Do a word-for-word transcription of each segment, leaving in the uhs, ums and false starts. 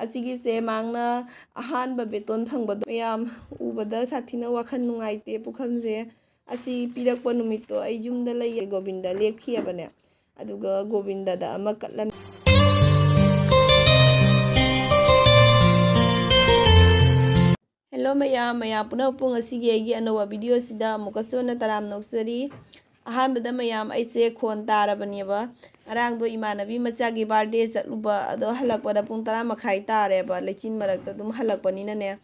ꯑꯁꯤꯒꯤꯁꯦ ꯃꯥꯡꯅ ꯑꯍꯥꯟꯕ ꯕꯦꯇꯣꯟ ꯐꯪꯕꯗꯣ ꯃꯌꯥꯝ ꯎꯕꯗ ꯁꯥꯊꯤꯅ ꯋꯥꯈꯜ ꯅꯨꯡꯉꯥꯏꯇꯦ꯫ ꯄꯨꯈꯝꯁꯦ ꯑꯁꯤ ꯄꯤꯔꯛꯄ ꯅꯨꯃꯤꯠꯇꯣ ꯑꯩ ꯌꯨꯝꯗ ꯂꯩꯌꯦ꯫ ꯒꯣꯕꯤꯟꯗ ꯂꯦꯞꯈꯤꯑꯕꯅꯦ꯫ ꯑꯗꯨꯒ ꯒꯣꯕꯤꯟꯗꯗ ꯑꯃ ꯀꯠꯂꯝꯃꯤ꯫ ꯍꯦꯜꯂꯣ ꯃꯌꯥꯝ, ꯃꯌꯥꯝ ꯄꯨꯝꯅꯃꯛꯄꯨ ꯉꯁꯤꯒꯤ ꯑꯩꯒꯤ ꯑꯅꯧꯕ ꯚꯤꯗꯤꯑꯣꯁꯤꯗ ꯑꯃꯨꯛꯀꯁꯨ ꯍꯟꯅ ꯇꯔꯥꯝꯅ ꯑꯣꯛꯆꯔꯤ꯫ ꯑꯍꯥꯟꯕꯗ ꯃꯌꯥꯝ, ꯑꯩꯁꯦ ꯈꯣꯟ ꯇꯥꯔꯕꯅꯦꯕ꯫ ꯉꯔꯥꯡꯗꯣ ꯏꯃꯥꯟꯅꯕꯤ ꯃꯆꯥꯒꯤ ꯕꯥꯔꯗꯦ ꯆꯠꯂꯨꯕ, ꯑꯗꯣ ꯍꯜꯂꯛꯄꯗ ꯄꯨꯡ ꯇꯔꯥ ꯃꯈꯥꯏ ꯇꯥꯔꯦꯕ, ꯂꯩꯆꯤꯟ ꯃꯔꯛꯇ ꯑꯗꯨꯝ ꯍꯜꯂꯛꯄꯅꯤꯅꯅꯦ꯫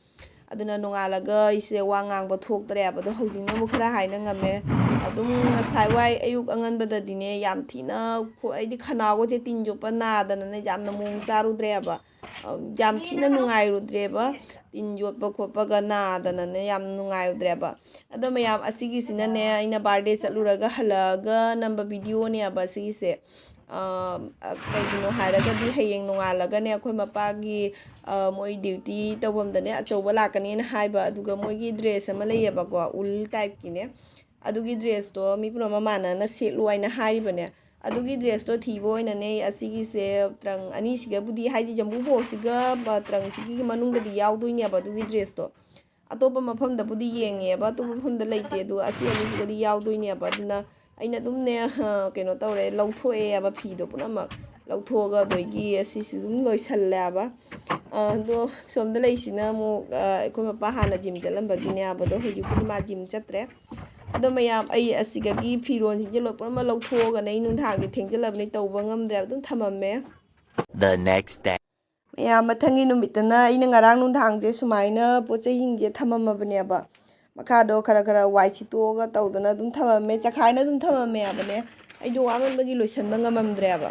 ꯑꯗꯨꯅ ꯅꯣꯡꯉꯥꯜꯂꯒ ꯑꯩꯁꯦ ꯋꯥ ꯉꯥꯡꯕ ꯊꯣꯛꯇ꯭ꯔꯦꯕ꯫ ꯑꯗꯣ ꯍꯧꯖꯤꯛꯅ ꯑꯃꯨꯛ ꯈꯔ ꯍꯥꯏꯅ ꯉꯝꯃꯦ꯫ ꯑꯗꯨꯝ ꯉꯁꯥꯏ ꯋꯥꯏ ꯑꯌꯨꯛ ꯑꯉꯟꯕꯗꯗꯤꯅꯦ, ꯌꯥꯝ ꯊꯤꯅ ꯈꯣ-, ꯑꯩꯗꯤ ꯈꯅꯥꯎꯒꯁꯦ ꯇꯤꯟ ꯌꯣꯠꯄ ꯅꯥꯗꯅꯅꯦ, ꯌꯥꯝꯅ ꯃꯑꯣꯡ ꯆꯥꯔꯨꯗ꯭ꯔꯦꯕ꯫ ꯑ, ꯌꯥꯝ ꯊꯤꯅ ꯅꯨꯡꯉꯥꯏꯔꯨꯗ꯭ꯔꯦꯕ꯫ ꯇꯤꯟ ꯌꯣꯠꯄ ꯈꯣꯠꯄꯒ ꯅꯥꯗꯅꯅꯦ, ꯌꯥꯝ ꯅꯨꯡꯉꯥꯏꯔꯨꯗ꯭ꯔꯦꯕ꯫ ꯑꯗꯣ ꯃꯌꯥꯝ, ꯑꯁꯤꯒꯤꯁꯤꯅꯅꯦ, ꯑꯩꯅ ꯕꯥꯔꯗꯦ ꯆꯠꯂꯨꯔꯒ ꯍꯜꯂꯛꯑꯒ ꯅꯝꯕ ꯚꯤꯗꯤꯑꯣꯅꯦꯕ ꯁꯤꯒꯤꯁꯦ꯫ ꯑ, ꯑ, ꯀꯩꯒꯤꯅꯣ ꯍꯥꯏꯔꯒꯗꯤ ꯍꯌꯦꯡ ꯅꯣꯡꯉꯥꯜꯂꯒꯅꯦ, ꯑꯩꯈꯣꯏ ꯃꯄꯥꯒꯤ, ꯑ, ꯃꯣꯏ ꯗ꯭ꯌꯨꯇꯤ ꯇꯧꯐꯝꯗꯅꯦ ꯑꯆꯧꯕ ꯂꯥꯛꯀꯅꯦꯅ ꯍꯥꯏꯕ꯫ ꯑꯗꯨꯒ ꯃꯣꯏꯒꯤ ꯗ꯭ꯔꯦꯁ ꯑꯃ ꯂꯩꯌꯦꯕꯀꯣ, ꯎꯜ ꯇꯥꯏꯞꯀꯤꯅꯦ꯫ ꯑꯗꯨꯒꯤ ꯗ꯭ꯔꯦꯁꯇꯣ ꯃꯤ ꯄꯨꯝꯅꯃꯛ ꯃꯥꯟꯅꯅ ꯁꯦꯠꯂꯨ ꯍꯥꯏꯅ ꯍꯥꯏꯔꯤꯕꯅꯦ꯫ ꯑꯗꯨꯒꯤ ꯗ꯭ꯔꯦꯁꯇꯣ ꯊꯤꯕ ꯑꯣꯏꯅꯅꯦ, ꯑꯁꯤꯒꯤꯁꯦ ꯇ꯭ꯔꯪ ꯑꯅꯤꯁꯤꯒꯕꯨꯗꯤ, ꯍꯥꯏꯗꯤ ꯖꯝꯕꯨ ꯕꯣꯛꯁꯁꯤꯒ, ꯑ, ꯇ꯭ꯔꯪꯁꯤꯒꯤ ꯃꯅꯨꯡꯗꯗꯤ ꯌꯥꯎꯗꯣꯏꯅꯦꯕ ꯑꯗꯨꯒꯤ ꯗ꯭ꯔꯦꯁꯇꯣ꯫ ꯑꯇꯣꯞꯄ ꯃꯐꯝꯗꯕꯨꯗꯤ ꯌꯦꯡꯉꯦꯕ, ꯑꯇꯣꯞꯄ ꯃꯐꯝꯗ ꯂꯩꯇꯦ, ꯑꯗꯣ ꯑꯁꯤ ꯑꯅꯤꯁꯤꯒꯗꯤ ꯌꯥꯎꯗꯣꯏꯅꯦꯕ꯫ ꯑꯗꯨꯅ ꯑꯩꯅ ꯑꯗꯨꯝꯅꯦ, ꯑ, ꯀꯩꯅꯣ ꯇꯧꯔꯦ, ꯂꯧꯊꯣꯛꯑꯦꯕ ꯐꯤꯗꯣ ꯄꯨꯝꯅꯃꯛ꯫ ꯂꯧꯊꯣꯛꯑꯒ ꯑꯗꯒꯤ ꯑꯁꯤꯁꯤ ꯑꯗꯨꯝ ꯂꯣꯏꯁꯜꯂꯦꯕ꯫ ꯑ, ꯑꯗꯣ ꯁꯣꯝꯗ ꯂꯩꯁꯤꯅ ꯑꯃꯨꯛ, ꯑ, ꯑꯩꯈꯣꯏ ꯃꯄꯥ ꯍꯥꯟꯅ ꯖꯤꯝ ꯆꯠꯂꯝꯕꯒꯤꯅꯦꯕ, ꯑꯗꯣ ꯍꯧꯖꯤꯛꯄꯨꯗꯤ ꯃꯥ ꯖꯤꯝ ꯆꯠꯇ꯭ꯔꯦ꯫ ꯑꯗꯣ ꯃꯌꯥꯝ, ꯑꯩ ꯑꯁꯤꯗꯒꯤ ꯐꯤꯔꯣꯟꯁꯤꯡꯁꯦ ꯂꯣꯏ ꯄꯨꯝꯅꯃꯛ ꯂꯧꯊꯣꯛꯑꯒꯅꯦ, ꯑꯩ ꯅꯨꯡꯗꯥꯡꯒꯤ ꯊꯦꯡꯖꯤꯜꯂꯕꯅꯤ ꯇꯧꯕ ꯉꯝꯗ꯭ꯔꯦꯕ, ꯑꯗꯨꯝ ꯊꯝꯃꯝꯃꯦ꯫ The next day. ꯃꯌꯥꯝ, ꯃꯊꯪꯒꯤ ꯅꯨꯃꯤꯠꯇꯅ ꯑꯩꯅ ꯉꯔꯥꯡ ꯅꯨꯡꯗꯥꯡꯁꯦ ꯁꯨꯃꯥꯏꯅ ꯄꯣꯠ ꯆꯩꯁꯤꯡꯁꯦ ꯊꯝꯃꯝꯃꯕꯅꯦꯕ꯫ ꯃꯈꯥꯗꯣ ꯈꯔ ꯈꯔ ꯋꯥꯏ ꯁꯤꯠꯇꯣꯛꯑꯒ ꯇꯧꯗꯅ ꯑꯗꯨꯝ ꯊꯝꯃꯝꯃꯦ, ꯆꯈꯥꯏꯅ ꯑꯗꯨꯝ ꯊꯝꯃꯝꯃꯦꯕꯅꯦ꯫ ꯑꯩꯗꯣ ꯋꯥꯃꯟꯕꯒꯤ ꯂꯣꯏꯁꯟꯕ ꯉꯝꯃꯝꯗ꯭ꯔꯦꯕ꯫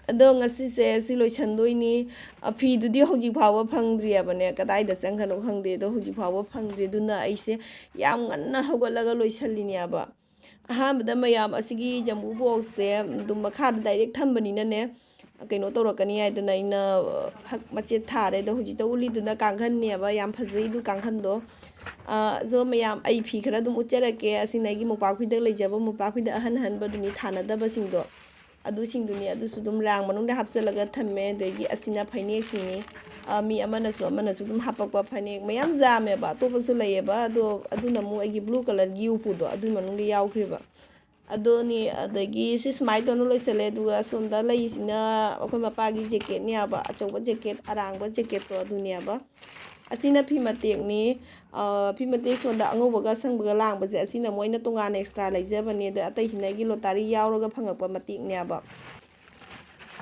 ꯑꯗꯣ ꯉꯁꯤꯁꯦ ꯁꯤ ꯂꯣꯏꯁꯟꯗꯣꯏꯅꯤ꯫ ꯑ, ꯐꯤꯗꯨꯗꯤ ꯍꯧꯖꯤꯛ ꯐꯥꯎꯕ ꯐꯪꯗ꯭ꯔꯤꯑꯕꯅꯦ, ꯀꯗꯥꯏꯗ ꯆꯪꯈ꯭ꯔꯅꯣ ꯈꯪꯗꯦ꯫ ꯑꯗꯣ ꯍꯧꯖꯤꯛ ꯐꯥꯎꯕ ꯐꯪꯗ꯭ꯔꯤ, ꯑꯗꯨꯅ ꯑꯩꯁꯦ ꯌꯥꯝ ꯉꯟꯅ ꯍꯧꯒꯠꯂꯒ ꯂꯣꯏꯁꯜꯂꯤꯅꯦꯕ꯫ ꯑꯍꯥꯟꯕꯗ ꯃꯌꯥꯝ, ꯑꯁꯤꯒꯤ ꯖꯝꯕꯨ ꯕꯣꯛꯁꯁꯦ ꯑꯗꯨꯝ ꯃꯈꯥꯗ ꯗꯥꯏꯔꯦꯛ ꯊꯝꯕꯅꯤꯅꯅꯦ, ꯀꯩꯅꯣ ꯇꯧꯔꯛꯀꯅꯤ ꯍꯥꯏꯗꯅ ꯑꯩꯅ, ꯑ, ꯐꯛ ꯃꯆꯦꯠ ꯊꯥꯔꯦ꯫ ꯑꯗꯣ ꯍꯧꯖꯤꯛꯇ ꯎꯠꯂꯤꯗꯨꯅ ꯀꯥꯡꯈꯟꯅꯦꯕ, ꯌꯥꯝ ꯐꯖꯩ ꯑꯗꯨ ꯀꯥꯡꯈꯟꯗꯣ꯫ ꯑ, ꯑꯗꯣ ꯃꯌꯥꯝ, ꯑꯩ ꯐꯤ ꯈꯔ ꯑꯗꯨꯝ ꯎꯠꯆꯔꯛꯀꯦ꯫ ꯑꯁꯤꯅ ꯑꯩꯒꯤ ꯃꯣꯝꯄꯥꯛ ꯐꯤꯗꯛ ꯂꯩꯖꯕ, ꯃꯣꯝꯄꯥꯛ ꯐꯤꯗꯛ ꯑꯍꯟ ꯑꯍꯟꯕꯗꯨꯅꯤ, ꯊꯥꯅꯗꯕꯁꯤꯡꯗꯣ꯫ ꯑꯗꯨꯁꯤꯡꯗꯨꯅꯤ꯫ ꯑꯗꯨꯁꯨ ꯑꯗꯨꯝ ꯔꯥꯡ ꯃꯅꯨꯡꯗ ꯍꯥꯞꯆꯤꯜꯂꯒ ꯊꯝꯃꯦ꯫ ꯑꯗꯒꯤ ꯑꯁꯤꯅ ꯐꯅꯦꯛꯁꯤꯡꯅꯤ꯫ ꯑ, ꯃꯤ ꯑꯃꯅꯁꯨ ꯑꯃꯅꯁꯨ ꯑꯗꯨꯝ ꯍꯥꯞꯄꯛꯄ ꯐꯅꯦꯛ ꯃꯌꯥꯝ ꯌꯥꯝꯃꯦꯕ, ꯑꯇꯣꯞꯄꯁꯨ ꯂꯩꯌꯦꯕ꯫ ꯑꯗꯣ ꯑꯗꯨꯅ ꯑꯃꯨꯛ ꯑꯩꯒꯤ blue colourꯒꯤ ꯎꯄꯨꯗꯣ ꯑꯗꯨꯒꯤ ꯃꯅꯨꯡꯗ ꯌꯥꯎꯈ꯭ꯔꯤꯕ꯫ ꯑꯗꯨꯅꯤ꯫ ꯑꯗꯒꯤ ꯁꯤ ꯁꯨꯃꯥꯏꯅ ꯇꯧꯅ ꯂꯣꯏꯁꯤꯜꯂꯦ꯫ ꯑꯗꯨꯒ ꯑꯁꯣꯝꯗ ꯂꯩꯁꯤꯅ ꯑꯩꯈꯣꯏ ꯃꯄꯥꯒꯤ jacketꯅꯦꯕ, ꯑꯆꯧꯕ jacket, ꯑꯔꯥꯡꯕ jacketꯇꯣ ꯑꯗꯨꯅꯦꯕ꯫ ꯑꯁꯤꯅ ꯐꯤ ꯃꯇꯦꯛꯅꯤ꯫ ꯑ, ꯐꯤ ꯃꯇꯦꯛ ꯁꯣꯝꯗ ꯑꯉꯧꯕꯒ ꯑꯁꯪꯕꯒ ꯂꯥꯡꯕꯁꯦ, ꯑꯁꯤꯅ ꯃꯣꯏꯅ ꯇꯣꯉꯥꯟꯅ extra ꯂꯩꯖꯕꯅꯦ꯫ ꯑꯗ ꯑꯇꯩꯁꯤꯅ ꯑꯩꯒꯤ lottery ꯌꯥꯎꯔꯒ ꯐꯪꯉꯛꯄ ꯃꯇꯦꯛꯅꯦꯕ꯫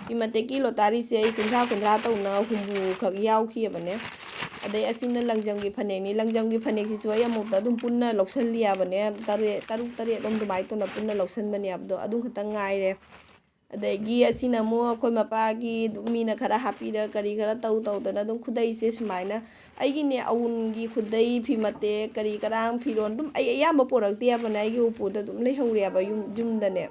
ꯐꯤ ꯃꯇꯦꯛꯀꯤ lotteryꯁꯦ ꯑꯩ ꯀꯨꯟꯊ꯭ꯔꯥ ꯀꯨꯟꯊ꯭ꯔꯥ ꯇꯧꯅ ꯍꯨꯝꯐꯨ ꯈꯛ ꯌꯥꯎꯈꯤꯑꯕꯅꯦ꯫ ꯑꯗꯩ ꯑꯁꯤꯅ ꯂꯪꯖꯝꯒꯤ ꯐꯅꯦꯛꯅꯤ꯫ ꯂꯪꯖꯝꯒꯤ ꯐꯅꯦꯛꯁꯤꯁꯨ ꯑꯩ ꯑꯃꯨꯛꯇ ꯑꯗꯨꯝ ꯄꯨꯟꯅ ꯂꯧꯁꯜꯂꯤꯑꯕꯅꯦ꯫ ꯇꯔꯦꯠ, ꯇꯔꯨꯛ ꯇꯔꯦꯠ ꯂꯣꯝ ꯑꯗꯨꯃꯥꯏꯅ ꯇꯧꯅ ꯄꯨꯟꯅ ꯂꯧꯁꯟꯕꯅꯦꯕ꯫ ꯑꯗꯣ ꯑꯗꯨꯝ ꯈꯛꯇꯪ ꯉꯥꯏꯔꯦ꯫ ꯑꯗꯒꯤ ꯑꯁꯤꯅ ꯑꯃꯨꯛ ꯑꯩꯈꯣꯏ ꯃꯄꯥꯒꯤ ꯑꯗꯨꯝ ꯃꯤꯅ ꯈꯔ ꯍꯥꯞꯄꯤꯔ ꯀꯔꯤ ꯈꯔ ꯇꯧ ꯇꯧꯗꯅ ꯑꯗꯨꯝ ꯈꯨꯗꯩꯁꯦ ꯁꯨꯃꯥꯏꯅ ꯑꯩꯒꯤꯅꯦ ꯑꯎꯟꯒꯤ ꯈꯨꯗꯩ, ꯐꯤ ꯃꯇꯦꯛ, ꯀꯔꯤ ꯀꯔꯥꯡ, ꯐꯤꯔꯣꯟ ꯑꯗꯨꯝ ꯑꯩ ꯑꯌꯥꯝꯕ ꯄꯣꯔꯛꯇꯦꯕꯅꯦ, ꯑꯩꯒꯤ ꯎꯄꯨꯗ ꯑꯗꯨꯝ ꯂꯩꯍꯧꯔꯦꯕ ꯌꯨꯝ-, ꯌꯨꯝꯗꯅꯦ꯫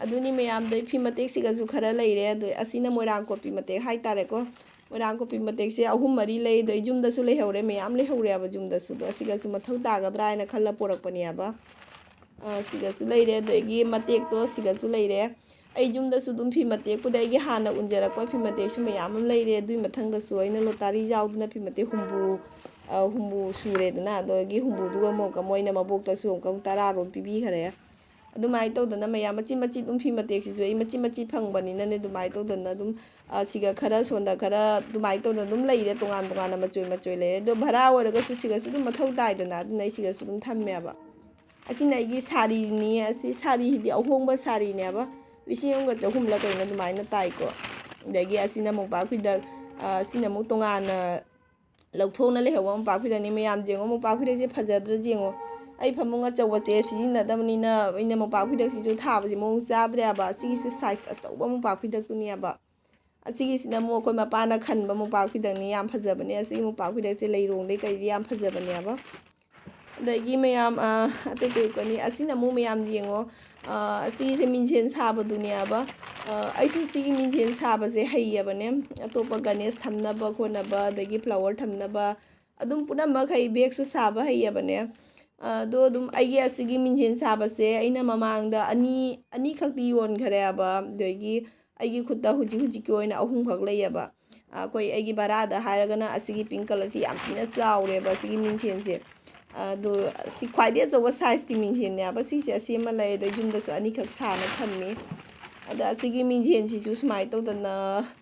ꯑꯗꯨꯅꯤ ꯃꯌꯥꯝꯗꯩ ꯐꯤ ꯃꯇꯦꯛꯁꯤꯒꯁꯨ ꯈꯔ ꯂꯩꯔꯦ꯫ ꯑꯗꯣ ꯑꯁꯤꯅ ꯃꯣꯏꯔꯥꯡ ꯀꯣꯠꯄꯤ ꯃꯇꯦꯛ ꯍꯥꯏꯇꯥꯔꯦꯀꯣ꯫ ꯃꯣꯏꯔꯥꯡ ꯀꯣꯠꯄꯤ ꯃꯇꯦꯛꯁꯦ ꯑꯍꯨꯝ ꯃꯔꯤ ꯂꯩ꯫ ꯑꯗꯣ ꯑꯩ ꯌꯨꯝꯗꯁꯨ ꯂꯩꯍꯧꯔꯦ, ꯃꯌꯥꯝ ꯂꯩꯍꯧꯔꯦꯕ ꯌꯨꯝꯗꯁꯨ꯫ ꯑꯗꯣ ꯑꯁꯤꯒꯁꯨ ꯃꯊꯧ ꯇꯥꯒꯗ꯭ꯔꯥ ꯍꯥꯏꯅ ꯈꯜꯂ ꯄꯣꯔꯛꯄꯅꯦꯕ꯫ ꯑ, ꯁꯤꯒꯁꯨ ꯂꯩꯔꯦ, ꯑꯗꯒꯤ ꯃꯇꯦꯛꯇꯣ ꯁꯤꯒꯁꯨ ꯂꯩꯔꯦ꯫ ꯑꯩ ꯌꯨꯝꯗꯁꯨ ꯑꯗꯨꯝ ꯐꯤ ꯃꯇꯦꯛꯄꯨꯗꯤ ꯑꯩꯒꯤ ꯍꯥꯟꯅ ꯎꯟꯖꯔꯛꯄ ꯐꯤ ꯃꯇꯦꯛꯁꯨ ꯃꯌꯥꯝ ꯑꯃ ꯂꯩꯔꯦ꯫ ꯑꯗꯨꯒꯤ ꯃꯊꯪꯗꯁꯨ ꯑꯩꯅ lottery ꯌꯥꯎꯗꯅ ꯐꯤ ꯃꯇꯦꯛ ꯍꯨꯝꯐꯨ, ꯑ, ꯍꯨꯝꯐꯨ ꯁꯨꯔꯦꯗꯅ, ꯑꯗꯒꯤ ꯍꯨꯝꯐꯨꯗꯨꯒ ꯑꯃꯨꯛꯀ ꯃꯣꯏꯅ ꯃꯕꯣꯛꯇꯁꯨ ꯑꯃꯨꯛꯀ ꯇꯔꯥꯔꯣꯝ ꯄꯤꯕꯤꯈꯔꯦ꯫ ꯑꯗꯨꯃꯥꯏꯅ ꯇꯧꯗꯅ ꯃꯌꯥꯝ ꯃꯆꯤꯠ ꯃꯆꯤꯠ ꯑꯗꯨꯝ ꯐꯤ ꯃꯇꯦꯛꯁꯤꯁꯨ ꯑꯩ ꯃꯆꯤꯠ ꯃꯆꯤꯠ ꯐꯪꯕꯅꯤꯅꯅꯦ, ꯑꯗꯨꯃꯥꯏꯅ ꯇꯧꯗꯅ ꯑꯗꯨꯝ, ꯑ, ꯁꯤꯒ ꯈꯔ ꯁꯣꯝꯗ ꯈꯔ ꯑꯗꯨꯃꯥꯏꯅ ꯇꯧꯗꯅ ꯑꯗꯨꯝ ꯂꯩꯔꯦ, ꯇꯣꯉꯥꯟ ꯇꯣꯉꯥꯟꯅ ꯃꯆꯣꯏ ꯃꯆꯣꯏ ꯂꯩꯔꯦ꯫ ꯑꯗꯣ ꯚꯔꯥ ꯑꯣꯏꯔꯒꯁꯨ ꯁꯤꯒꯁꯨ ꯑꯗꯨꯝ ꯃꯊꯧ ꯇꯥꯏꯗꯅ, ꯑꯗꯨꯅ ꯑꯩ ꯁꯤꯒꯁꯨ ꯑꯗꯨꯝ ꯊꯝꯃꯦꯕ꯫ ꯑꯁꯤꯅ ꯑꯩꯒꯤ ꯁꯥꯔꯤꯅꯤ꯫ ꯑꯁꯤ ꯁꯥꯔꯤꯁꯤꯗꯤ ꯑꯍꯣꯡꯕ ꯁꯥꯔꯤꯅꯦꯕ, ꯂꯤꯁꯤꯡ ꯑꯃꯒ ꯆꯍꯨꯝꯂ ꯀꯩꯅꯣ ꯑꯗꯨꯃꯥꯏꯅ ꯇꯥꯏꯀꯣ꯫ ꯑꯗꯒꯤ ꯑꯁꯤꯅ ꯃꯣꯝꯄꯥꯛ ꯐꯤꯗꯛ, ꯑ, ꯑꯁꯤꯅ ꯑꯃꯨꯛ ꯇꯣꯉꯥꯟꯅ ꯂꯧꯊꯣꯛꯅ ꯂꯩꯍꯧꯕ ꯃꯣꯝꯄꯥꯛ ꯐꯤꯗꯛꯅꯤ꯫ ꯃꯌꯥꯝ ꯌꯦꯡꯉꯣ, ꯃꯣꯝꯄꯥꯛ ꯐꯤꯗꯛꯁꯦ ꯐꯖꯗ꯭ꯔꯥ ꯌꯦꯡꯉꯣ꯫ ꯑꯩ ꯐꯃꯨꯡ ꯑꯆꯧꯕꯁꯦ ꯁꯤꯖꯤꯟꯅꯗꯕꯅꯤꯅ ꯑꯩꯅ ꯃꯣꯝꯄꯥꯛ ꯐꯤꯗꯛꯁꯤꯁꯨ ꯊꯥꯕꯁꯦ ꯃꯑꯣꯡ ꯆꯥꯗ꯭ꯔꯦꯕ꯫ ꯁꯤꯒꯤꯁꯦ size ꯑꯆꯧꯕ ꯃꯣꯝꯄꯥꯛ ꯐꯤꯗꯛꯇꯨꯅꯦꯕ꯫ ꯑꯁꯤꯒꯤꯁꯤꯅ ꯑꯃꯨꯛ ꯑꯩꯈꯣꯏ ꯃꯄꯥꯅ ꯈꯟꯕ ꯃꯣꯝꯄꯥꯛ ꯐꯤꯗꯛꯅꯤ, ꯌꯥꯝ ꯐꯖꯕꯅꯦ꯫ ꯑꯁꯤꯒꯤ ꯃꯣꯝꯄꯥꯛ ꯐꯤꯗꯛꯁꯦ ꯂꯩꯔꯣꯡꯗꯩ ꯀꯩꯗꯤ ꯌꯥꯝ ꯐꯖꯕꯅꯦꯕ꯫ ꯑꯗꯒꯤ ꯃꯌꯥꯝ, ꯑ, ꯑꯇꯩ ꯀꯩ ꯀꯩꯅꯤ, ꯑꯁꯤꯅ ꯑꯃꯨꯛ ꯃꯌꯥꯝ ꯌꯦꯡꯉꯣ, ꯑ, ꯑꯁꯤꯒꯤꯁꯦ ꯃꯤꯡꯁꯦꯟ ꯁꯥꯕꯗꯨꯅꯦꯕ꯫ ꯑ, ꯑꯩꯁꯨ ꯁꯤꯒꯤ ꯃꯤꯡꯁꯦꯟ ꯁꯥꯕꯁꯦ ꯍꯩꯌꯦꯕꯅꯦ꯫ ꯑꯇꯣꯞꯄ ꯒꯅꯦꯁ ꯊꯝꯅꯕ ꯈꯣꯠꯅꯕ, ꯑꯗꯒꯤ flower ꯊꯝꯅꯕ, ꯑꯗꯨꯝ ꯄꯨꯝꯅꯃꯛ ꯍꯩ꯫ Bagꯁꯨ ꯁꯥꯕ ꯍꯩꯌꯦꯕꯅꯦ꯫ ꯑꯗꯣ ꯑꯗꯨꯝ ꯑꯩꯒꯤ ꯑꯁꯤꯒꯤ ꯃꯤꯡꯁꯦꯟ ꯁꯥꯕꯁꯦ ꯑꯩꯅ ꯃꯃꯥꯡꯗ ꯑꯅꯤ, ꯑꯅꯤꯈꯛꯇꯤ ꯌꯣꯟꯈ꯭ꯔꯦꯕ꯫ ꯑꯗꯒꯤ ꯑꯩꯒꯤ ꯈꯨꯠꯇ ꯍꯧꯖꯤꯛ ꯍꯧꯖꯤꯛꯀꯤ ꯑꯣꯏꯅ ꯑꯍꯨꯝꯈꯛ ꯂꯩꯌꯦꯕ꯫ ꯑꯩꯈꯣꯏ, ꯑꯩꯒꯤ ꯚꯔꯥꯗ ꯍꯥꯏꯔꯒꯅ ꯑꯁꯤꯒꯤ pink colourꯁꯤ ꯌꯥꯝ ꯊꯤꯅ ꯆꯥꯎꯔꯦꯕ, ꯑꯁꯤꯒꯤ ꯃꯤꯡꯁꯦꯟꯁꯦ꯫ ꯑꯗꯣ ꯁꯤ ꯈ꯭ꯋꯥꯏꯗꯒꯤ ꯑꯆꯧꯕ sizeꯀꯤ ꯃꯤꯡꯁꯦꯟꯅꯦꯕ ꯁꯤꯁꯦ꯫ ꯑꯁꯤ ꯑꯃ ꯂꯩ, ꯑꯗꯩ ꯌꯨꯝꯗꯁꯨ ꯑꯅꯤꯈꯛ ꯁꯥꯅ ꯊꯝꯃꯤ꯫ ꯑꯗ ꯑꯁꯤꯒꯤ ꯃꯤꯡꯁꯦꯟꯁꯤꯁꯨ ꯁꯨꯃꯥꯏꯅ ꯇꯧꯗꯅ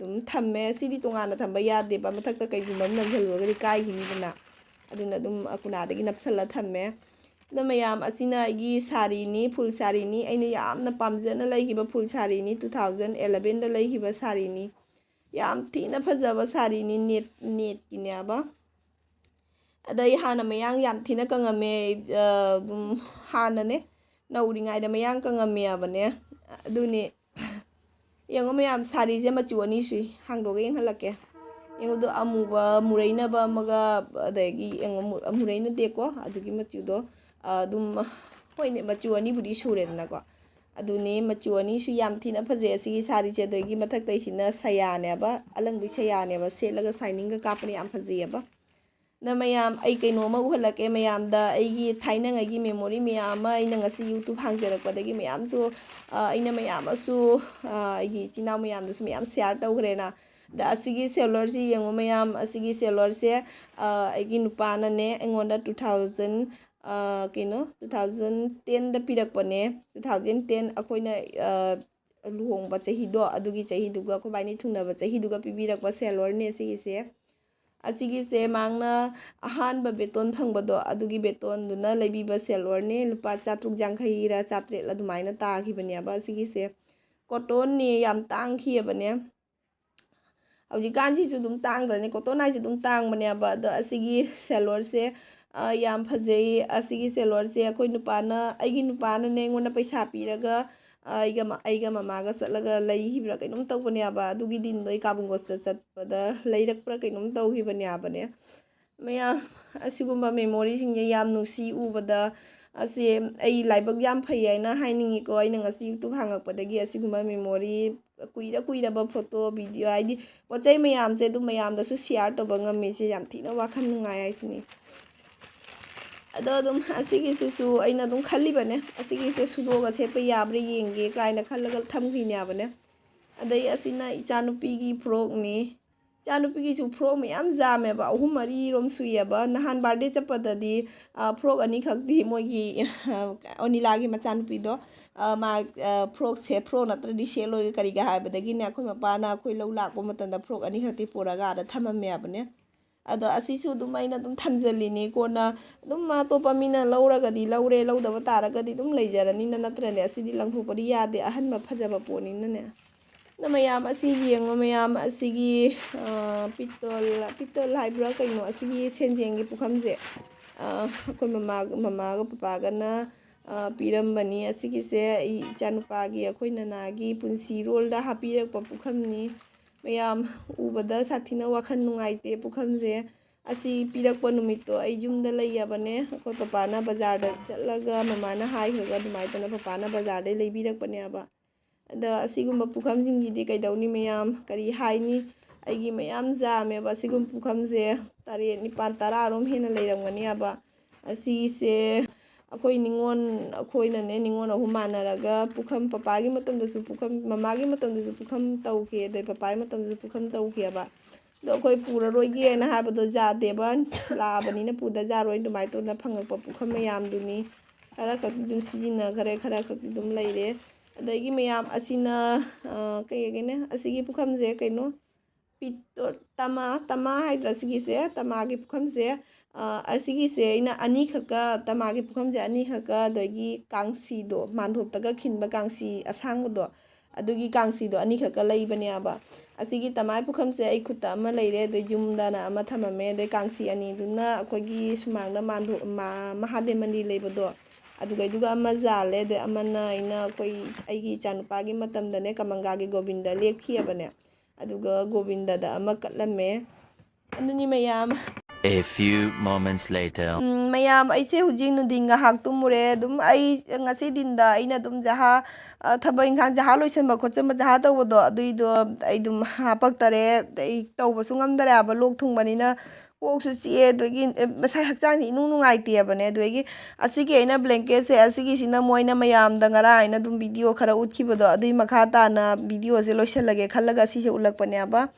ꯑꯗꯨꯝ ꯊꯝꯃꯦ꯫ ꯁꯤꯗꯤ ꯇꯣꯉꯥꯟꯅ ꯊꯝꯕ ꯌꯥꯗꯦꯕ, ꯃꯊꯛꯇ ꯀꯩꯒꯨꯝꯕ ꯑꯃ ꯅꯟꯁꯤꯜꯂꯨꯔꯒꯗꯤ ꯀꯥꯏꯈꯤꯅꯤꯗꯅ꯫ ꯑꯗꯨꯅ ꯑꯗꯨꯝ ꯀꯨꯅꯥꯗꯒꯤ ꯅꯞꯁꯜꯂ ꯊꯝꯃꯦ꯫ ꯑꯗꯣ ꯃꯌꯥꯝ, ꯑꯁꯤꯅ ꯑꯩꯒꯤ ꯁꯥꯔꯤꯅꯤ, ꯐꯨꯜ ꯁꯥꯔꯤꯅꯤ꯫ ꯑꯩꯅ ꯌꯥꯝꯅ ꯄꯥꯝꯖꯅ ꯂꯩꯈꯤꯕ ꯐꯨꯜ ꯁꯥꯔꯤꯅꯤ, two thousand elevenꯗ ꯂꯩꯈꯤꯕ ꯁꯥꯔꯤꯅꯤ꯫ ꯌꯥꯝ ꯊꯤꯅ ꯐꯖꯕ ꯁꯥꯔꯤꯅꯤ, net, netꯀꯤꯅꯦꯕ꯫ ꯑꯗ ꯑꯩ ꯍꯥꯟꯅ ꯃꯌꯥꯡ ꯌꯥꯝ ꯊꯤꯅ ꯀꯪꯉꯝꯃꯦ꯫ ꯑ, ꯑꯗꯨꯝ ꯍꯥꯟꯅꯅꯦ, ꯅꯧꯔꯤꯉꯩꯗ ꯃꯌꯥꯡ ꯀꯪꯉꯝꯃꯦꯕꯅꯦ꯫ ꯑꯗꯨꯅꯤ꯫ ꯌꯦꯡꯉꯣ ꯃꯌꯥꯝ, ꯁꯥꯔꯤꯁꯦ ꯃꯆꯨ ꯑꯅꯤ ꯁꯨꯏ꯫ ꯍꯥꯡꯗꯣꯛꯑꯒ ꯌꯦꯡꯍꯜꯂꯛꯀꯦ꯫ ꯌꯦꯡꯉꯨꯗꯣ, ꯑꯃꯨꯕ ꯃꯨꯔꯩꯅꯕ ꯑꯃꯒ, ꯑꯗꯒꯤ ꯌꯦꯡꯉꯣ, ꯃꯨ-, ꯃꯨꯔꯩꯅꯗꯦꯀꯣ, ꯑꯗꯨꯒꯤ ꯃꯆꯨꯗꯣ, ꯑ, ꯑꯗꯨꯝ, ꯍꯣꯏꯅꯦ, ꯃꯆꯨ ꯑꯅꯤꯕꯨꯗꯤ ꯁꯨꯔꯦꯗꯅꯀꯣ꯫ ꯑꯗꯨꯅꯦ, ꯃꯆꯨ ꯑꯅꯤꯁꯨ ꯌꯥꯝ ꯊꯤꯅ ꯐꯖꯩ ꯑꯁꯤꯒꯤ ꯁꯥꯔꯤꯁꯦ꯫ ꯑꯗꯒꯤ ꯃꯊꯛꯇꯩꯁꯤꯅ ꯁꯌꯥꯅꯦꯕ, ꯑꯂꯪꯕꯤ ꯁꯌꯥꯅꯦꯕ, ꯁꯦꯠꯂꯒ ꯁꯥꯏꯅꯤꯡꯒ ꯀꯥꯞꯄꯅ ꯌꯥꯝ ꯐꯖꯩꯌꯦꯕ꯫ ꯑꯗ ꯃꯌꯥꯝ, ꯑꯩ ꯀꯩꯅꯣꯝꯃ ꯎꯍꯜꯂꯛꯀꯦ ꯃꯌꯥꯝꯗ, ꯑꯩꯒꯤ ꯊꯥꯏꯅꯉꯩꯒꯤ memory ꯃꯌꯥꯝ ꯑꯃ ꯑꯩꯅ ꯉꯁꯤ YouTube ꯍꯥꯡꯖꯔꯛꯄꯗꯒꯤ ꯃꯌꯥꯝꯁꯨ, ꯑ, ꯑꯩꯅ ꯃꯌꯥꯝ ꯑꯃꯁꯨ, ꯑ, ꯑꯩꯒꯤ ꯏꯆꯤꯟ ꯏꯅꯥꯎ ꯃꯌꯥꯝꯗꯁꯨ ꯃꯌꯥꯝ share ꯇꯧꯈ꯭ꯔꯦꯅ꯫ ꯑꯗ ꯑꯁꯤꯒꯤ ꯁꯦꯂꯔꯁꯤ ꯌꯦꯡꯉꯣ ꯃꯌꯥꯝ, ꯑꯁꯤꯒꯤ ꯁꯦꯂꯔꯁꯦ, ꯑ, ꯑꯩꯒꯤ ꯅꯨꯄꯥꯅꯅꯦ ꯑꯩꯉꯣꯟꯗ two thousand, ꯑ, ꯀꯩꯅꯣ, two thousand tenꯗ ꯄꯤꯔꯛꯄꯅꯦ꯫ Two thousand ten ꯑꯩꯈꯣꯏꯅ, ꯑ, ꯂꯨꯍꯣꯡꯕ ꯆꯍꯤꯗꯣ, ꯑꯗꯨꯒꯤ ꯆꯍꯤꯗꯨꯒ ꯑꯩꯈꯣꯏꯕꯥꯏꯅꯤ ꯊꯨꯡꯅꯕ ꯆꯍꯤꯗꯨꯒ ꯄꯤꯕꯤꯔꯛꯄ ꯁꯦꯂꯔꯅꯦ ꯁꯤꯒꯤꯁꯦ꯫ ꯑꯁꯤꯒꯤꯁꯦ ꯃꯥꯡꯅ ꯑꯍꯥꯟꯕ ꯕꯦꯇꯣꯟ ꯐꯪꯕꯗꯣ, ꯑꯗꯨꯒꯤ ꯕꯦꯇꯣꯟꯗꯨꯅ ꯂꯩꯕꯤꯕ ꯁꯦꯂꯔꯅꯦ꯫ ꯂꯨꯄꯥ ꯆꯥꯇ꯭ꯔꯨꯛ ꯌꯥꯡꯈꯩꯔ ꯆꯥꯇ꯭ꯔꯦꯠꯂ ꯑꯗꯨꯃꯥꯏꯅ ꯇꯥꯈꯤꯕꯅꯦꯕ ꯑꯁꯤꯒꯤꯁꯦ꯫ ꯀꯣꯇꯣꯟꯅꯦ, ꯌꯥꯝ ꯇꯥꯡꯈꯤꯑꯕꯅꯦ꯫ ꯍꯧꯖꯤꯛꯀꯥꯟꯁꯤꯁꯨ ꯑꯗꯨꯝ ꯇꯥꯡꯗ꯭ꯔꯅꯦ, ꯀꯣꯇꯣꯟ ꯍꯥꯏꯁꯦ ꯑꯗꯨꯝ ꯇꯥꯡꯕꯅꯦꯕ꯫ ꯑꯗꯣ ꯑꯁꯤꯒꯤ ꯁꯦꯂꯔꯁꯦ, ꯑ, ꯌꯥꯝ ꯐꯖꯩ꯫ ꯑꯁꯤꯒꯤ ꯁꯦꯂꯔꯁꯦ ꯑꯩꯈꯣꯏ ꯅꯨꯄꯥꯅ, ꯑꯩꯒꯤ ꯅꯨꯄꯥꯅꯅꯦ ꯑꯩꯉꯣꯟꯗ ꯄꯩꯁꯥ ꯄꯤꯔꯒ, ꯑ, ꯑꯩꯒ ꯃ-, ꯑꯩꯒ ꯃꯃꯥꯒ ꯆꯠꯂꯒ ꯂꯩꯈꯤꯕ꯭ꯔꯥ ꯀꯩꯅꯣꯝ ꯇꯧꯕꯅꯦꯕ꯫ ꯑꯗꯨꯒꯤ ꯗꯤꯟꯗꯣ ꯑꯩ ꯀꯥꯕꯨꯡꯒꯣꯁꯇ ꯆꯠꯄꯗ ꯂꯩꯔꯛꯄ꯭ꯔꯥ ꯀꯩꯅꯣꯝ ꯇꯧꯈꯤꯕꯅꯦꯕꯅꯦ꯫ ꯃꯌꯥꯝ, ꯑꯁꯤꯒꯨꯝꯕ memoryꯁꯤꯡꯁꯦ ꯌꯥꯝ ꯅꯨꯡꯁꯤ ꯎꯕꯗ꯫ ꯑꯁꯤ ꯑꯩ ꯂꯥꯏꯕꯛ ꯌꯥꯝ ꯐꯩ ꯍꯥꯏꯅ ꯍꯥꯏꯅꯤꯡꯉꯤꯀꯣ, ꯑꯩꯅ ꯉꯁꯤ YouTube ꯍꯥꯡꯉꯛꯄꯗꯒꯤ ꯑꯁꯤꯒꯨꯝꯕ memory, ꯀꯨꯏꯔ ꯀꯨꯏꯔꯕ photo, video, ꯍꯥꯏꯗꯤ ꯄꯣꯠ ꯆꯩ ꯃꯌꯥꯝꯁꯦ ꯑꯗꯨꯝ ꯃꯌꯥꯝꯗꯁꯨ share ꯇꯧꯕ ꯉꯝꯃꯤꯁꯦ ꯌꯥꯝ ꯊꯤꯅ ꯋꯥꯈꯜ ꯅꯨꯡꯉꯥꯏ ꯍꯥꯏꯁꯤꯅꯤ꯫ ꯑꯗꯣ ꯑꯗꯨꯝ ꯑꯁꯤꯒꯤꯁꯤꯁꯨ ꯑꯩꯅ ꯑꯗꯨꯝ ꯈꯜꯂꯤꯕꯅꯦ, ꯑꯁꯤꯒꯤꯁꯦ ꯁꯨꯗꯣꯛꯑꯒ ꯁꯦꯠꯄ ꯌꯥꯕ꯭ꯔꯥ ꯌꯦꯡꯒꯦ ꯀꯥꯏꯅ ꯈꯜꯂꯒ ꯊꯝꯈ꯭ꯔꯤꯅꯦꯕꯅꯦ꯫ ꯑꯗꯩ ꯑꯁꯤꯅ ꯏꯆꯥꯅꯨꯄꯤꯒꯤ ꯐ꯭ꯔꯣꯛꯅꯤ꯫ ꯏꯆꯥꯅꯨꯄꯤꯒꯤꯁꯨ ꯐ꯭ꯔꯣꯛ ꯃꯌꯥꯝ ꯌꯥꯝꯃꯦꯕ, ꯑꯍꯨꯝ ꯃꯔꯤꯔꯣꯝ ꯁꯨꯏꯌꯦꯕ꯫ ꯅꯍꯥꯟ ꯕꯥꯔꯗꯦ ꯆꯠꯄꯗꯗꯤ, ꯑ, ꯐ꯭ꯔꯣꯛ ꯑꯅꯤꯈꯛꯇꯤ ꯃꯣꯏꯒꯤ, ꯑ, ꯑꯣꯅꯤꯂꯥꯒꯤ ꯃꯆꯥꯅꯨꯄꯤꯗꯣ, ꯑ, ꯃꯥ, ꯑ, ꯐ꯭ꯔꯣꯛꯁꯦ, ꯐ꯭ꯔꯣꯛ ꯅꯠꯇ꯭ꯔꯗꯤ ꯁꯦꯠꯂꯣꯏꯒ ꯀꯔꯤꯒ ꯍꯥꯏꯕꯗꯒꯤꯅꯦ, ꯑꯩꯈꯣꯏ ꯃꯄꯥꯅ ꯑꯩꯈꯣꯏ ꯂꯧ ꯂꯥꯛꯄ ꯃꯇꯝꯗ ꯐ꯭ꯔꯣꯛ ꯑꯅꯤꯈꯛꯇꯤ ꯄꯨꯔꯒ ꯑꯥꯗ ꯊꯝꯃꯝꯃꯦꯕꯅꯦ꯫ ꯑꯗꯣ ꯑꯁꯤꯁꯨ ꯑꯗꯨꯝ ꯑꯩꯅ ꯑꯗꯨꯝ ꯊꯝꯖꯜꯂꯤꯅꯤ꯫ ꯀꯣꯟꯅ ꯑꯗꯨꯝ ꯑꯇꯣꯞꯄ ꯃꯤꯅ ꯂꯧꯔꯒꯗꯤ ꯂꯧꯔꯦ, ꯂꯧꯗꯕ ꯇꯥꯔꯒꯗꯤ ꯑꯗꯨꯝ ꯂꯩꯖꯔꯅꯤꯅ, ꯅꯠꯇ꯭ꯔꯅꯦ ꯑꯁꯤꯗꯤ ꯂꯪꯊꯣꯛꯄꯗꯤ ꯌꯥꯗꯦ, ꯑꯍꯟꯕ ꯐꯖꯕ ꯄꯣꯠꯅꯤꯅꯅꯦ꯫ ꯑꯗꯣ ꯃꯌꯥꯝ ꯑꯁꯤ ꯌꯦꯡꯉꯣ, ꯃꯌꯥꯝ ꯑꯁꯤꯒꯤ, ꯑ, ꯄꯤꯇꯣꯜ, ꯄꯤꯇꯣꯜ ꯍꯥꯏꯕ꯭ꯔꯥ ꯀꯩꯅꯣ, ꯑꯁꯤꯒꯤ ꯁꯦꯟꯖꯦꯡꯒꯤ ꯄꯨꯈꯝꯁꯦ, ꯑ, ꯑꯩꯈꯣꯏ ꯃꯃꯥ-, ꯃꯃꯥꯒ ꯄꯄꯥꯒꯅ, ꯑ, ꯄꯤꯔꯝꯕꯅꯤ꯫ ꯑꯁꯤꯒꯤꯁꯦ ꯑꯩ ꯏꯆꯥꯅꯨꯄꯥꯒꯤ, ꯑꯩꯈꯣꯏ ꯅꯅꯥꯒꯤ ꯄꯨꯟꯁꯤꯔꯣꯜꯗ ꯍꯥꯞꯄꯤꯔꯛꯄ ꯄꯨꯈꯝꯅꯤ꯫ ꯃꯌꯥꯝ ꯎꯕꯗ ꯁꯥꯊꯤꯅ ꯋꯥꯈꯜ ꯅꯨꯡꯉꯥꯏꯇꯦ ꯄꯨꯈꯝꯁꯦ꯫ ꯑꯁꯤ ꯄꯤꯔꯛꯄ ꯅꯨꯃꯤꯠꯇꯣ ꯑꯩ ꯌꯨꯝꯗ ꯂꯩꯌꯦꯕꯅꯦ꯫ ꯑꯩꯈꯣꯏ ꯄꯄꯥꯅ ꯕꯖꯥꯔꯗ ꯆꯠꯂꯒ ꯃꯃꯥꯅ ꯍꯥꯏꯈ꯭ꯔꯒ ꯑꯗꯨꯃꯥꯏꯅ ꯇꯧꯅ ꯄꯄꯥꯅ ꯕꯖꯥꯔꯗꯩ ꯂꯩꯕꯤꯔꯛꯄꯅꯦꯕ꯫ ꯑꯗ ꯑꯁꯤꯒꯨꯝꯕ ꯄꯨꯈꯝꯁꯤꯡꯁꯤꯗꯤ ꯀꯩꯗꯧꯅꯤ ꯃꯌꯥꯝ, ꯀꯔꯤ ꯍꯥꯏꯅꯤ? ꯑꯩꯒꯤ ꯃꯌꯥꯝ ꯌꯥꯝꯃꯦꯕ ꯑꯁꯤꯒꯨꯝꯕ ꯄꯨꯈꯝꯁꯦ꯫ ꯇꯔꯦꯠ, ꯅꯤꯄꯥꯜ, ꯇꯔꯥꯔꯣꯝ ꯍꯦꯟꯅ ꯂꯩꯔꯝꯒꯅꯦꯕ꯫ ꯑꯁꯤꯁꯦ ꯑꯩꯈꯣꯏ ꯅꯤꯉꯣꯜ, ꯑꯩꯈꯣꯏꯅꯅꯦ ꯅꯤꯉꯣꯜ ꯑꯍꯨꯝ ꯃꯥꯟꯅꯔꯒ ꯄꯨꯈꯝ, ꯄꯄꯥꯒꯤ ꯃꯇꯝꯗꯁꯨ ꯄꯨꯈꯝ, ꯃꯃꯥꯒꯤ ꯃꯇꯝꯗꯁꯨ ꯄꯨꯈꯝ ꯇꯧꯈꯤ, ꯑꯗꯩ ꯄꯄꯥꯒꯤ ꯃꯇꯝꯗꯁꯨ ꯄꯨꯈꯝ ꯇꯧꯈꯤꯑꯕ꯫ ꯑꯗꯣ ꯑꯩꯈꯣꯏ ꯄꯨꯔꯔꯣꯏꯒꯦꯅ ꯍꯥꯏꯕꯗꯣ ꯌꯥꯗꯦꯕ, ꯂꯥꯛꯑꯕꯅꯤꯅ ꯄꯨꯗ ꯌꯥꯔꯣꯏ꯫ ꯑꯗꯨꯃꯥꯏꯅ ꯇꯧꯗꯅ ꯐꯪꯉꯛꯄ ꯄꯨꯈꯝ ꯃꯌꯥꯝꯗꯨꯅꯤ꯫ ꯈꯔ ꯈꯛꯇꯤ ꯑꯗꯨꯝ ꯁꯤꯖꯤꯟꯅꯈ꯭ꯔꯦ, ꯈꯔ ꯈꯛꯇꯤ ꯑꯗꯨꯝ ꯂꯩꯔꯦ꯫ ꯑꯗꯒꯤ ꯃꯌꯥꯝ ꯑꯁꯤꯅ, ꯑ, ꯀꯩ ꯍꯥꯏꯒꯦꯅꯦ, ꯑꯁꯤꯒꯤ ꯄꯨꯈꯝꯁꯦ ꯀꯩꯅꯣ, ꯄꯤꯇꯣ-, ꯇꯃꯥ, ꯇꯃꯥ ꯍꯥꯏꯗ꯭ꯔꯥ ꯁꯤꯒꯤꯁꯦ, ꯇꯃꯥꯒꯤ ꯄꯨꯈꯝꯁꯦ, ꯑ, ꯑꯁꯤꯒꯤꯁꯦ ꯑꯩꯅ ꯑꯅꯤꯈꯛꯀ, ꯇꯃꯥꯒꯤ ꯄꯨꯈꯝꯁꯦ ꯑꯅꯤꯈꯛꯀ, ꯑꯗꯒꯤ ꯀꯥꯡꯁꯤꯗꯣ, ꯃꯥꯟꯗꯣꯞꯇꯒ ꯈꯤꯟꯕ ꯀꯥꯡꯁꯤ ꯑꯁꯥꯡꯕꯗꯣ, ꯑꯗꯨꯒꯤ ꯀꯥꯡꯁꯤꯗꯣ ꯑꯅꯤꯈꯛꯀ ꯂꯩꯕꯅꯦꯕ꯫ ꯑꯁꯤꯒꯤ ꯇꯃꯥꯏ ꯄꯨꯈꯝꯁꯦ ꯑꯩ ꯈꯨꯠꯇ ꯑꯃ ꯂꯩꯔꯦ, ꯑꯗꯩ ꯌꯨꯝꯗꯅ ꯑꯃ ꯊꯝꯃꯝꯃꯦ, ꯑꯗꯩ ꯀꯥꯡꯁꯤ ꯑꯅꯤꯗꯨꯅ ꯑꯩꯈꯣꯏꯒꯤ ꯁꯨꯃꯥꯡꯗ ꯃꯥꯟꯗꯣ-, ꯃꯥ-, ꯃꯍꯥꯗꯦꯕ ꯃꯟꯗꯤꯔ ꯂꯩꯕꯗꯣ, ꯑꯗꯨꯒꯩꯗꯨꯒ ꯑꯃ ꯌꯥꯜꯂꯦ, ꯑꯗꯩ ꯑꯃꯅ ꯑꯩꯅ ꯑꯩꯈꯣꯏ, ꯑꯩꯒꯤ ꯏꯆꯥꯅꯨꯄꯥꯒꯤ ꯃꯇꯝꯗꯅꯦ ꯀꯃꯪꯒꯥꯒꯤ ꯒꯣꯕꯤꯟꯗ ꯂꯦꯞꯈꯤꯑꯕꯅꯦ, ꯑꯗꯨꯒ ꯒꯣꯕꯤꯟꯗꯗ ꯑꯃ ꯀꯠꯂꯝꯃꯦ꯫ ꯑꯗꯨꯅꯤ ꯃꯌꯥꯝ꯫ A few moments later. ꯎꯝ, ꯃꯌꯥꯝ, ꯑꯩꯁꯦ ꯍꯧꯖꯤꯛ ꯅꯨꯡꯊꯤꯟ ꯉꯥꯏꯍꯥꯛ ꯇꯨꯝꯃꯨꯔꯦ꯫ ꯑꯗꯨꯝ ꯑꯩ ꯉꯁꯤ ꯗꯤꯟꯗ ꯑꯩꯅ ꯑꯗꯨꯝ ꯖꯍꯥ, ꯑ, ꯊꯕꯛ ꯏꯪꯈꯥꯡ ꯖꯍꯥ ꯂꯣꯏꯁꯟꯕ ꯈꯣꯠꯆꯟꯕ ꯖꯍꯥ ꯇꯧꯕꯗꯣ, ꯑꯗꯨꯏꯗꯣ ꯑꯩ ꯑꯗꯨꯝ ꯍꯥꯄꯛꯇꯔꯦ꯫ ꯑꯩ ꯇꯧꯕꯁꯨ ꯉꯝꯗꯔꯦ ꯍꯥꯏꯕ, ꯂꯣꯛ ꯊꯨꯡꯕꯅꯤꯅ꯫ ꯀꯣꯛꯁꯨ ꯆꯤꯛꯑꯦ, ꯑꯗꯨꯗꯒꯤ, ꯑꯦ, ꯃꯁꯥ ꯍꯛꯆꯥꯡꯁꯦ ꯏꯅꯨꯡ ꯅꯨꯡꯉꯥꯏꯇꯦꯕꯅꯦ꯫ ꯑꯗꯨꯗꯒꯤ ꯑꯁꯤꯒꯤ ꯑꯩꯅ blanket ꯁꯦ, ꯑꯁꯤꯒꯤꯁꯤꯅ ꯃꯣꯏꯅ ꯃꯌꯥꯝꯗ ꯉꯔꯥꯡ ꯑꯩꯅ ꯑꯗꯨꯝ video ꯈꯔ ꯎꯠꯈꯤꯕꯗꯣ, ꯑꯗꯨꯒꯤ ꯃꯈꯥ ꯇꯥꯅ video ꯁꯦ ꯂꯣꯏꯁꯤꯜꯂꯒꯦ ꯈꯜꯂꯒ ꯁꯤꯁꯦ ꯎꯠꯂꯛꯄꯅꯦꯕ꯫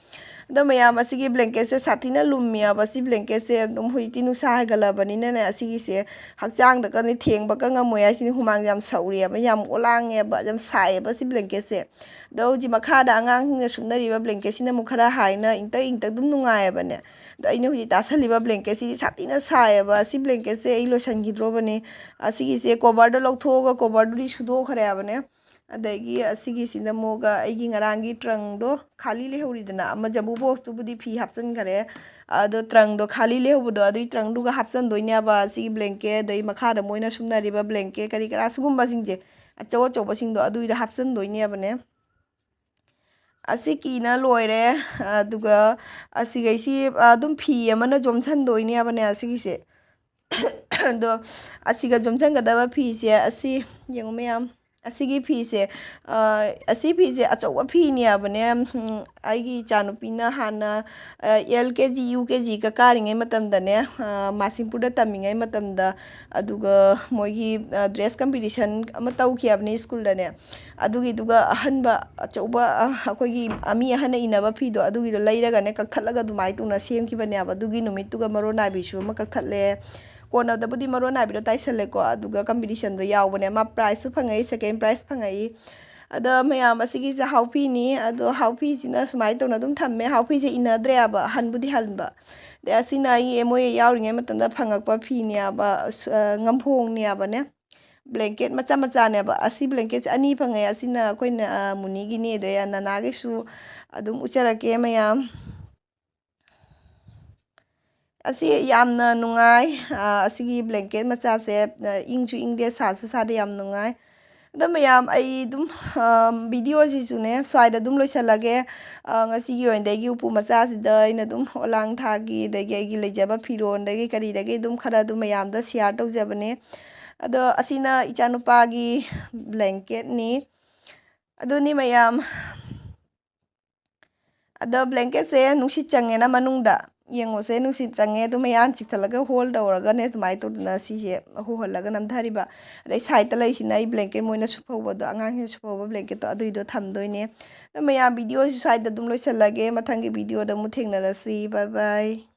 ꯑꯗꯣ ꯃꯌꯥꯝ, ꯑꯁꯤꯒꯤ blanket ꯁꯦ ꯁꯥꯊꯤꯅ ꯂꯨꯝꯃꯦꯕ꯫ ꯁꯤ blanket ꯁꯦ ꯑꯗꯨꯝ ꯍꯧꯖꯤꯛꯇꯤ ꯅꯨꯡꯁꯥ ꯍꯥꯏꯒꯠꯂꯕꯅꯤꯅꯅꯦ, ꯑꯁꯤꯒꯤꯁꯦ ꯍꯛꯆꯥꯡꯗꯒꯅꯦ ꯊꯦꯡꯕꯒ ꯉꯝꯃꯣꯏ ꯍꯥꯏꯁꯤꯅꯤ꯫ ꯍꯨꯃꯥꯡꯁꯦ ꯌꯥꯝ ꯁꯧꯔꯤꯑꯕ, ꯌꯥꯝ ꯑꯣꯂꯥꯡꯉꯦꯕ, ꯌꯥꯝ ꯁꯥꯏꯌꯦꯕ ꯁꯤ blanket ꯁꯦ꯫ ꯑꯗꯣ ꯍꯧꯖꯤꯛ ꯃꯈꯥꯗ ꯑꯉꯥꯡꯁꯤꯡꯅ ꯁꯨꯞꯅꯔꯤꯕ blanket ꯁꯤꯅ ꯑꯃꯨꯛ ꯈꯔ ꯍꯥꯏꯅ ꯏꯪꯇꯛ ꯏꯪꯇꯛ ꯑꯗꯨꯝ ꯅꯨꯡꯉꯥꯏꯌꯦꯕꯅꯦ꯫ ꯑꯗꯣ ꯑꯩꯅ ꯍꯧꯖꯤꯛ ꯇꯥꯁꯜꯂꯤꯕ blanket ꯁꯤꯗꯤ ꯁꯥꯊꯤꯅ ꯁꯥꯏꯌꯦꯕ꯫ ꯁꯤ blanket ꯁꯦ ꯑꯩ ꯂꯣꯏꯁꯤꯟꯈꯤꯗ꯭ꯔꯣꯕꯅꯦ꯫ ꯑꯁꯤꯒꯤꯁꯦ cover ꯗꯣ ꯂꯧꯊꯣꯛꯑꯒ cover ꯗꯨꯗꯤ ꯁꯨꯗꯣꯛꯈ꯭ꯔꯦ ꯍꯥꯏꯕꯅꯦ꯫ ꯑꯗꯒꯤ ꯑꯁꯤꯒꯤꯁꯤꯅ ꯑꯃꯨꯛꯀ ꯑꯩꯒꯤ ꯉꯔꯥꯡꯒꯤ trunk ꯗꯣ ꯈꯥꯂꯤ ꯂꯩꯍꯧꯔꯤꯗꯅ, ꯑꯃ jumbo box ꯇꯨꯕꯨꯗꯤ ꯐꯤ ꯍꯥꯞꯆꯤꯟꯈꯔꯦ, ꯑꯗꯣ trunk ꯗꯣ ꯈꯥꯂꯤ ꯂꯩꯍꯧꯕꯗꯣ, ꯑꯗꯨꯒꯤ trunk ꯗꯨꯒ ꯍꯥꯞꯆꯤꯟꯗꯣꯏꯅꯦꯕ꯫ ꯑꯁꯤꯒꯤ blanket, ꯑꯗꯩ ꯃꯈꯥꯗ ꯃꯣꯏꯅ ꯁꯨꯝꯅꯔꯤꯕ blanket ꯀꯔꯤ ꯀꯔꯥ ꯁꯤꯒꯨꯝꯕꯁꯤꯡꯁꯦ, ꯑꯆꯧ ꯑꯆꯧꯕꯁꯤꯡꯗꯣ, ꯑꯗꯨꯏꯗ ꯍꯥꯞꯆꯤꯟꯗꯣꯏꯅꯦꯕꯅꯦ꯫ ꯑꯁꯤ ꯀꯤꯅ ꯂꯣꯏꯔꯦ꯫ ꯑꯗꯨꯒ ꯑꯁꯤꯈꯩꯁꯤ ꯑꯗꯨꯝ ꯐꯤ ꯑꯃꯅ ꯌꯣꯝꯁꯟꯗꯣꯏꯅꯦꯕꯅꯦ ꯑꯁꯤꯒꯤꯁꯦ꯫ ꯑꯗꯣ ꯑꯁꯤꯒ ꯌꯣꯝꯁꯟꯒꯗꯕ ꯐꯤꯁꯦ, ꯑꯁꯤ ꯌꯦꯡꯉꯨ ꯃꯌꯥꯝ, ꯑꯁꯤꯒꯤ ꯐꯤꯁꯦ, ꯑ, ꯑꯁꯤ ꯐꯤꯁꯦ ꯑꯆꯧꯕ ꯐꯤꯅꯦꯕꯅꯦ꯫ ꯎꯝ, ꯑꯩꯒꯤ ꯏꯆꯥꯅꯨꯄꯤꯅ ꯍꯥꯟꯅ, ꯑ, L K G, U K G ꯒ ꯀꯥꯔꯤꯉꯩ ꯃꯇꯝꯗꯅꯦ, ꯑ, ꯃꯥꯁꯤꯡꯄꯨꯔꯗ ꯇꯝꯃꯤꯉꯩ ꯃꯇꯝꯗ, ꯑꯗꯨꯒ ꯃꯣꯏꯒꯤ, ꯑ, dress competition ꯑꯃ ꯇꯧꯈꯤꯕꯅꯦ ꯁ꯭ꯀꯨꯜꯗꯅꯦ꯫ ꯑꯗꯨꯒꯤꯗꯨꯒ ꯑꯍꯟꯕ ꯑꯆꯧꯕ, ꯑ, ꯑꯩꯈꯣꯏꯒꯤ ꯃꯤ ꯑꯍꯟꯅ ꯏꯟꯅꯕ ꯐꯤꯗꯣ, ꯑꯗꯨꯒꯤꯗꯣ ꯂꯩꯔꯒꯅꯦ, ꯀꯛꯊꯠꯂꯒ ꯑꯗꯨꯃꯥꯏꯅ ꯇꯧꯅ ꯁꯦꯝꯈꯤꯕꯅꯦꯕ꯫ ꯑꯗꯨꯒꯤ ꯅꯨꯃꯤꯠꯇꯨꯒ ꯃꯔꯣꯟ ꯅꯥꯏꯕꯤꯁꯨ ꯑꯃ ꯀꯛꯊꯠꯂꯦ꯫ ꯀꯣꯟꯅꯗꯕꯨꯗꯤ ꯃꯔꯣꯟ ꯅꯥꯏꯕꯤꯗꯣ ꯇꯥꯏꯁꯜꯂꯦꯀꯣ꯫ ꯑꯗꯨꯒ competition ꯗꯣ ꯌꯥꯎꯕꯅꯦ꯫ ꯃꯥ prize ꯁꯨ ꯐꯪꯉꯛꯏ, second prize ꯐꯪꯉꯛꯏ꯫ ꯑꯗꯣ ꯃꯌꯥꯝ, ꯑꯁꯤꯒꯤꯁꯦ ꯍꯥꯎꯐꯤꯅꯤ꯫ ꯑꯗꯣ ꯍꯥꯎꯐꯤꯁꯤꯅ ꯁꯨꯃꯥꯏꯅ ꯇꯧꯅ ꯑꯗꯨꯝ ꯊꯝꯃꯦ꯫ ꯍꯥꯎꯐꯤꯁꯦ ꯏꯟꯅꯗ꯭ꯔꯦꯕ, ꯍꯟꯕꯨꯗꯤ ꯍꯟꯕ꯫ ꯑꯗꯩ ꯑꯁꯤꯅ ꯑꯩ M O A ꯌꯥꯎꯔꯤꯉꯩ ꯃꯇꯝꯗ ꯐꯪꯉꯛꯄ ꯐꯤꯅꯦꯕ, ꯑꯁ, ꯑ, ꯉꯝꯐꯣꯡꯅꯦꯕꯅꯦ꯫ Blanket ꯃꯆꯥ ꯃꯆꯥꯅꯦꯕ꯫ ꯑꯁꯤ blanket ꯁꯦ ꯑꯅꯤ ꯐꯪꯉꯦ꯫ ꯑꯁꯤꯅ ꯑꯩꯈꯣꯏꯅ, ꯑ, ꯃꯨꯅꯤꯒꯤꯅꯤ, ꯑꯗꯩ ꯅꯅꯥꯒꯤꯁꯨ ꯑꯗꯨꯝ ꯎꯠꯆꯔꯛꯀꯦ ꯃꯌꯥꯝ꯫ ꯑꯁꯤ ꯌꯥꯝꯅ ꯅꯨꯡꯉꯥꯏ꯫ ꯑ, ꯑꯁꯤꯒꯤ blanket ꯃꯆꯥꯁꯦ, ꯑ, ꯏꯪꯁꯨ ꯏꯪꯗꯦ, ꯁꯥꯁꯨ ꯁꯥꯗꯦ, ꯌꯥꯝ ꯅꯨꯡꯉꯥꯏ꯫ ꯑꯗꯣ ꯃꯌꯥꯝ, ꯑꯩ ꯑꯗꯨꯝ, ꯑ, video ꯁꯤꯁꯨꯅꯦ ꯁ꯭ꯋꯥꯏꯗ ꯑꯗꯨꯝ ꯂꯣꯏꯁꯤꯜꯂꯒꯦ꯫ ꯑ, ꯉꯁꯤꯒꯤ ꯑꯣꯏꯅꯗꯤ ꯑꯩꯒꯤ ꯎꯄꯨ ꯃꯆꯥꯁꯤꯗ ꯑꯩꯅ ꯑꯗꯨꯝ ꯄꯣꯂꯥꯡ ꯊꯥꯒꯤ, ꯑꯗꯒꯤ ꯑꯩꯒꯤ ꯂꯩꯖꯕ ꯐꯤꯔꯣꯟꯗꯒꯤ ꯀꯔꯤꯗꯒꯤ ꯑꯗꯨꯝ ꯈꯔ ꯑꯗꯨꯝ ꯃꯌꯥꯝꯗ share ꯇꯧꯖꯕꯅꯦ꯫ ꯑꯗꯣ ꯑꯁꯤꯅ ꯏꯆꯥꯅꯨꯄꯥꯒꯤ blanket ꯅꯤ꯫ ꯑꯗꯨꯅꯤ ꯃꯌꯥꯝ꯫ ꯑꯗꯣ blanket ꯁꯦ ꯅꯨꯡꯁꯤꯠ ꯆꯪꯉꯦꯅ ꯃꯅꯨꯡꯗ, ꯌꯦꯡꯉꯣꯁꯦ, ꯅꯨꯡꯁꯤꯠ ꯆꯪꯉꯦ꯫ ꯑꯗꯨ ꯃꯌꯥ ꯆꯤꯛꯊꯠꯂꯒ hold ꯇꯧꯔꯒꯅꯦ ꯑꯗꯨꯃꯥꯏꯅ ꯇꯧꯗꯅ ꯁꯤꯁꯦ ꯍꯣꯍꯜꯂꯒ ꯅꯝꯊꯔꯤꯕ꯫ ꯑꯗꯩ sideꯇ ꯂꯩꯁꯤꯅ ꯑꯩ blanket ꯃꯣꯏꯅ ꯁꯨꯐꯧꯕꯗꯣ, ꯑꯉꯥꯡꯁꯤꯡꯅ ꯁꯨꯐꯧꯕ blanketꯇꯣ, ꯑꯗꯨꯏꯗꯣ ꯊꯝꯗꯣꯏꯅꯦ꯫ ꯑꯗꯣ ꯃꯌꯥꯝ, videoꯁꯤ ꯁ꯭ꯋꯥꯏꯗ ꯑꯗꯨꯝ ꯂꯣꯏꯁꯤꯜꯂꯒꯦ꯫ ꯃꯊꯪꯒꯤ videoꯗ ꯑꯃꯨꯛ ꯊꯦꯡꯅꯔꯁꯤ꯫ Bye bye꯫